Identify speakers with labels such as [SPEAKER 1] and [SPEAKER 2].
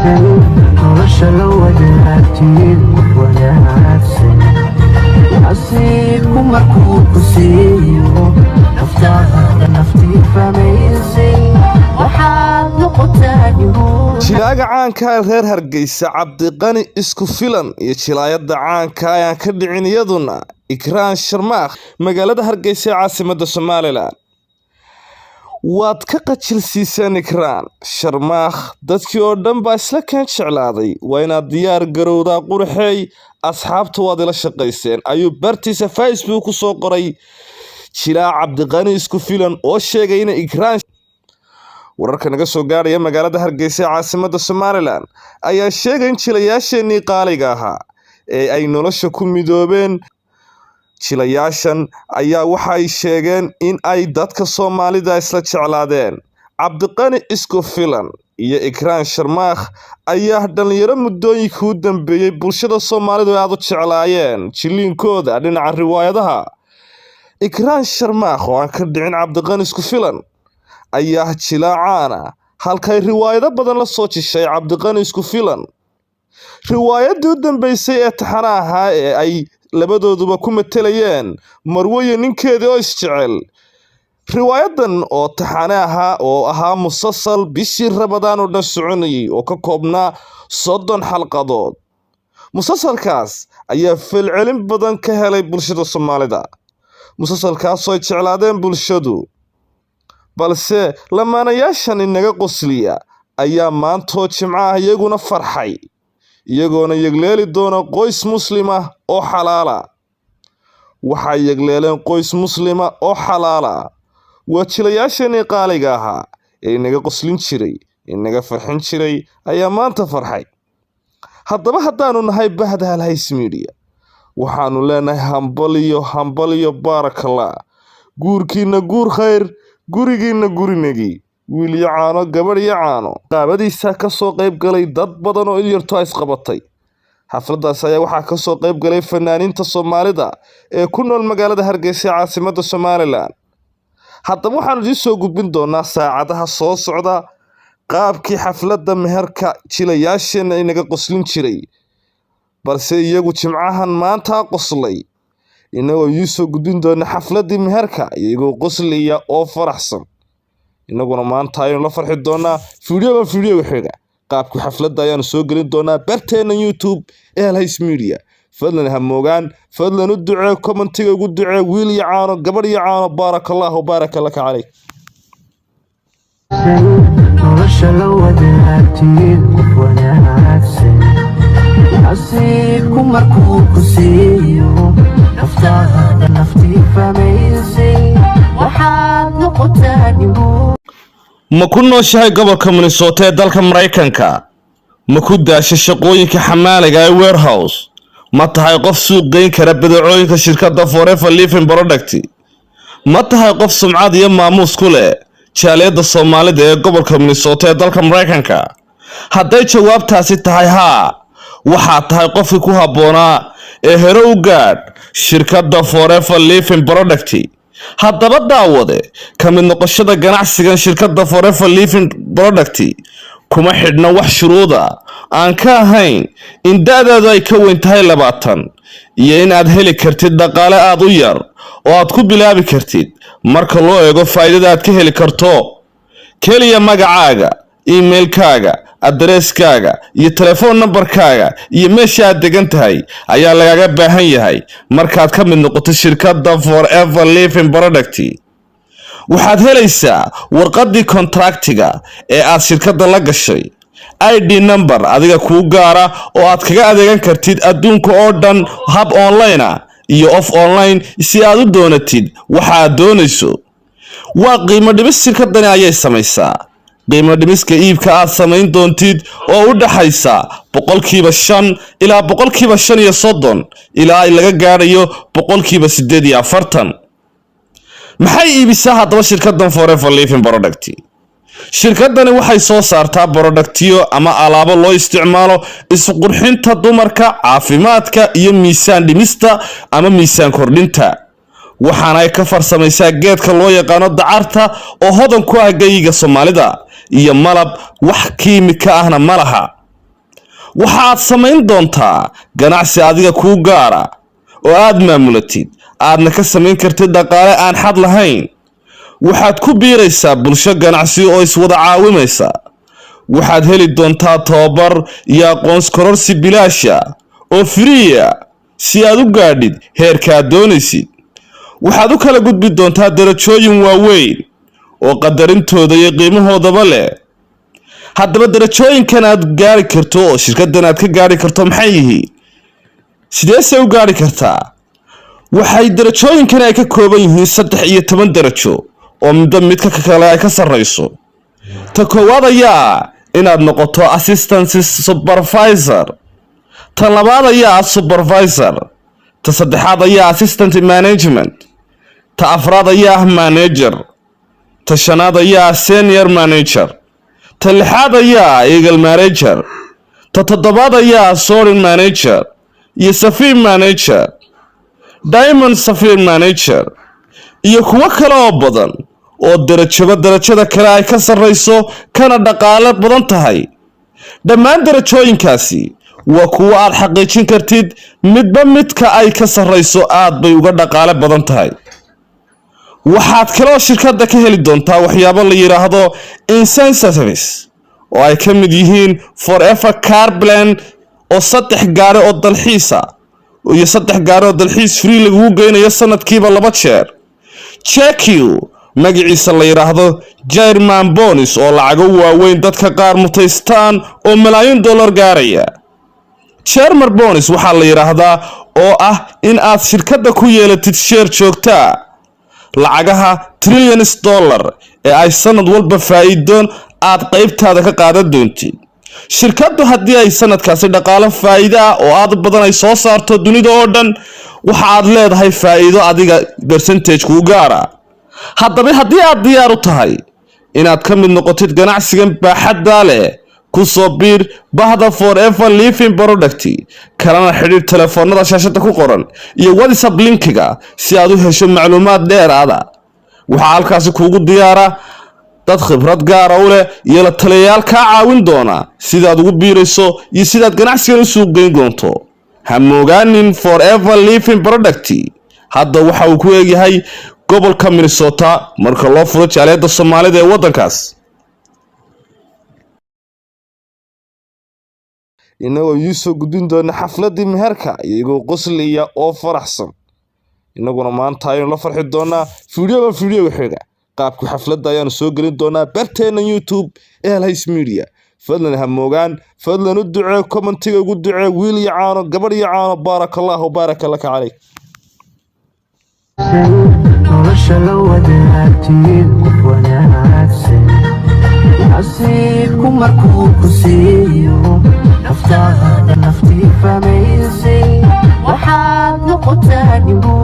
[SPEAKER 1] Nolosha la wadaagtid qof wanaagsan, nasiibku markuu ku siiyo, naftaada naftii fahmaysay waxaad noqotaa.
[SPEAKER 2] Jilaaga caanka ah reer Hargeysa Cabdiqani Isku Filan iyo jilaayada caanka ayaan ka dhicin iyaduna Ikraan Sharmaakh magaalada Hargeysa ee caasimadda Somaliland. Waad ka qajilsiiseen Ikraan Sharmaakh, dadkii oo dhan baa isla keen jeclaaday. Waa inaad diyaar garowdaa qurxeey, asxaabta waad ila shaqayseen, ayuu bartiisa Facebook ku soo qoray jilaa Cabdiqani Isku Filan oo sheegay in Ikraan. Wararka naga soo gaadhaya magaalada Hargeysa ee caasimadda Somaliland ayaa sheegay in jilayaasheenii qaaliga ahaa ee ay nolosha ku midoobeen. Jilayaashan ayaa waxay sheegeen in ay dadka Soomaalida isla jeclaadeen. Cabdiqani Isku Filan iyo Ikraan Sharmaakh ayaa dhalinyaro muddooyinkii u dambeeyay bulshada Soomaalidu aad u jeclaayeen jiliinkooda dhinaca riwaayadaha. Ikraan Sharmaakh oo aan ka dhicin Cabdiqani Isku Filan ayaa jilaa caana halkay riwaayado badan la soo jishay Cabdiqani Isku Filan. Riwaayadii u dambeysay ee taxana ahaa ee ay labadooduba ku matelayeen marwo iyo ninkeedii oo isjecel. Riwaayadan oo taxane ahaa oo ahaa musasal bishii Rabadaan oo dhan soconayay oo ka koobnaa 30 xalqadood. Musasalkaas ayaa falcelin badan ka helay bulshada Soomaalida. Musasalkaas oo ay jeclaadeen bulshadu. Balse lamaanayaashan inaga qosliya ayaa maantoo Jimco ah iyaguna farxay, iyagoona yegleeli doona qoys Muslim ah oo xalaala. Waxay yegleeleen qoys Muslima oo xalaala. Waa jilayaasheenii qaaliga ahaa ee inaga qoslin jiray, inaga farxin jiray ayaa maanta farxay. Haddaba haddaanu nahay bahda Halhays Media, waxaanu leenahay hambaliyo, hambaliyo, baarakallah. Guurkiina guur khayr, gurigiina gurinagi, wiil iyo caano, gabadh iyo caano. Qaabadiisa ka soo qayb galay dad badan oo ilyarto ay isqabatay. Xafladaas ayaa waxaa ka soo qayb galay fanaaniinta Soomaalida ee ku nool magaalada Hargeysa ee caasimadda Somaliland. Haddaba waxaanu idiin soo gudbin doonaa saacadaha soo socda qaabkii xafladda meherka jilayaasheena inaga qoslin jiray, balse iyagu Jimcahan maanta qoslay. Inagoo idiin soo gudbin doona xafladdii meherka iyagoo qoslaya oo faraxsan. Inaguna maanta ayaynu la farxi doonaa fiidiyoga fiidiyoga xiga. Qaabkii xafladda ayaanu soo gelin doonaa barteena YouTube ee Halhays Media. Fadlan ha moogaan, fadlan u ducee, commentiga ugu ducee wiil iyo caano, gabadh iyo caano. Baarakallahu baaraka laka calayk.
[SPEAKER 1] Nolosha la wadaagtid qof wanaagsan, nasiibku markuu ku siiyo, naftaada naftii fahmaysay waxaad noqotaa nimo.
[SPEAKER 2] Ma ku nooshahay gobolka Minnesota ee dalka Maraykanka? Ma ku daashay shaqooyinka xamaaliga ee warehouse? Ma tahay qof suuq geyn kara badeecooyinka shirkadda Forever Living Product? Ma tahay qof sumcad iyo maamuus ku leh jaaliyadda Soomaalida ee gobolka Minnesota ee dalka Maraykanka? Hadday jawaabtaasi tahay haa, waxaad tahay qofkii ku habboonaa ee hore u gaadh shirkadda Forever Living Product. Haddaba daawade, ka mid noqoshada ganacsigan shirkadda Forever Living Product kuma xidhna wax shuruuda aan ka ahayn in da'daadu ay ka weyn tahay 20 iyo in aad heli kartid dhaqaale aad u yar oo aad ku bilaabi kartid marka loo eego faa'iidada aad ka heli karto. Keliya magacaaga, emailkaaga, adareskaaga iyo telefoon nambarkaaga iyo meesha aad degan tahay ayaa lagaga baahan yahay markaad ka mid noqoto shirkadda Forever Living Product. Waxaad helaysaa warqaddii kontraktiga ee aad shirkadda la gashay, ID number adiga kuu gaara oo aad kaga adeegan kartid adduunka oo dhan hab online ah iyo off online si aad u doonatid waxa aad doonayso. Waa qiimo dhimis shirkadani ayay samaysaa, qiimo dhimiska iibka aad samayn doontid oo u dhaxaysa 5% ilaa 35% ilaa ay laga gaadhayo 48%. Maxay iibisaa haddaba shirkaddan Forever Living Product? Shirkadani waxay soo saartaa productiyo ama alaabo loo isticmaalo isqurxinta dumarka, caafimaadka iyo miisaan dhimista ama miisaan kordhinta. Waxaana ay ka farsamaysaa geedka loo yaqaano dacarta oo hodan ku ah geyiga Soomaalida iyo malab, wax kiimika ahna ma laha. Waxaad samayn doontaa ganacsi adiga kuu gaara oo aad maamulatid, aadna ka samayn kartid dhaqaale aan xad lahayn. Waxaad ku biiraysaa bulsho ganacsi oo iswada caawimaysa. Waxaad heli doontaa tababar iyo aqoons kororsi bilaasha oo free ah si aad u gaadhid heerka aad doonaysid. Waxaad u kala gudbi doontaa darajooyin waaweyn oo qadarintooda iyo qiimahoodaba leh. Haddaba, darajooyinkan aad gaari karto oo shirkadan aad ka gaari karto maxay yihiin? Sideese u gaari kartaa? Waxay darajooyinkan ay ka kooban yihiin 13 darajo oo midba midka kale ay ka sarreyso. Ta koowaad ayaa inaad noqoto assistant supervisor, ta labaad ayaa ah supervisor, ta saddexaad ayaa assistant management, ta afraad ayaa ah manager, ta shanaad ayaa ah senior manager, ta lixaad ayaa ah eagle manager, ta toddobaad ayaa ah soaring manager iyo sapphire manager, diamond sapphire manager iyo kuwo kale oo badan oo darajaba darajada kale ay ka sarreyso kana dhaqaale badan tahay. Dhammaan darajooyinkaasi waa kuwo aad xaqiijin kartid, midba midka ay ka sarreyso aad bay uga dhaqaale badan tahay. Waxaad kaloo shirkadda ka heli doontaa waxyaabo la yidhaahdo incentives oo ay ka mid yihiin Forever Car Plan oo saddex gaari oo dalxiisa iyo saddex gaari oo dalxiis free lagugu geynayo sanadkiiba laba jeer, jeq magaciisa la yidhaahdo chairman bonus oo lacago waaweyn dadka qaar mutaystaan oo malaayiin dollar gaaraya, chairman bonus waxaa la yidhaahdaa oo ah in aad shirkadda ku yeelatid share joogtaa, lacagaha trillions dollar ee ay sanad walba faa'iidoon aad qaybtaada ka qaadan doontid. Shirkaddu haddii ay sanadkaasi dhaqaalo faa'iido ah oo aad u badan ay soo saarto dunida oo dhan, waxa aad leedahay faa'iido adiga percentage kuu gaara. Haddaba, haddii aad diyaar u tahay inaad ka mid noqotid ganacsigan baaxaddaa leh, ku soo biir bahda Forever Living Product, kalena xidhiir telefoonada shaashada ku qoran iyo WhatsApp linkiga si aad u hesho macluumaad dheeraada. Waxaa halkaasi kuugu diyaara dad khibrad gaara u leh iyo la taliyayaal kaa caawin doona sidaad ugu biirayso iyo sidaad ganacsigan u suuq geyn doonto. Ha moogaanin, Forever Living Product hadda waxa uu ku eegyahay gobolka Minnesota marka loo furo jaaliyadda Soomaalida ee waddankaas. Inagoo idiin soo gudbin doona xafladii meherka iyagoo qoslaya oo faraxsan, inaguna maanta ayaynu la farxi doonaa. Fiidiyoga fiidiyoga xiga qaabka xafladda ayaanu soo gelin doonaa barteena YouTube ee Halhays Media. Fadlan ha moogaan, fadlan u ducee, commentiga ugu ducee, wiil iyo caano, gabadh iyo caano. Baaraka Allahu baaraka laka calayk.
[SPEAKER 1] Nolosha la wadaagtid qof wanaagsan, nasiibku markuu ku siiyo naftaada naftii fahmaysay, waxaad noqotaa nimo.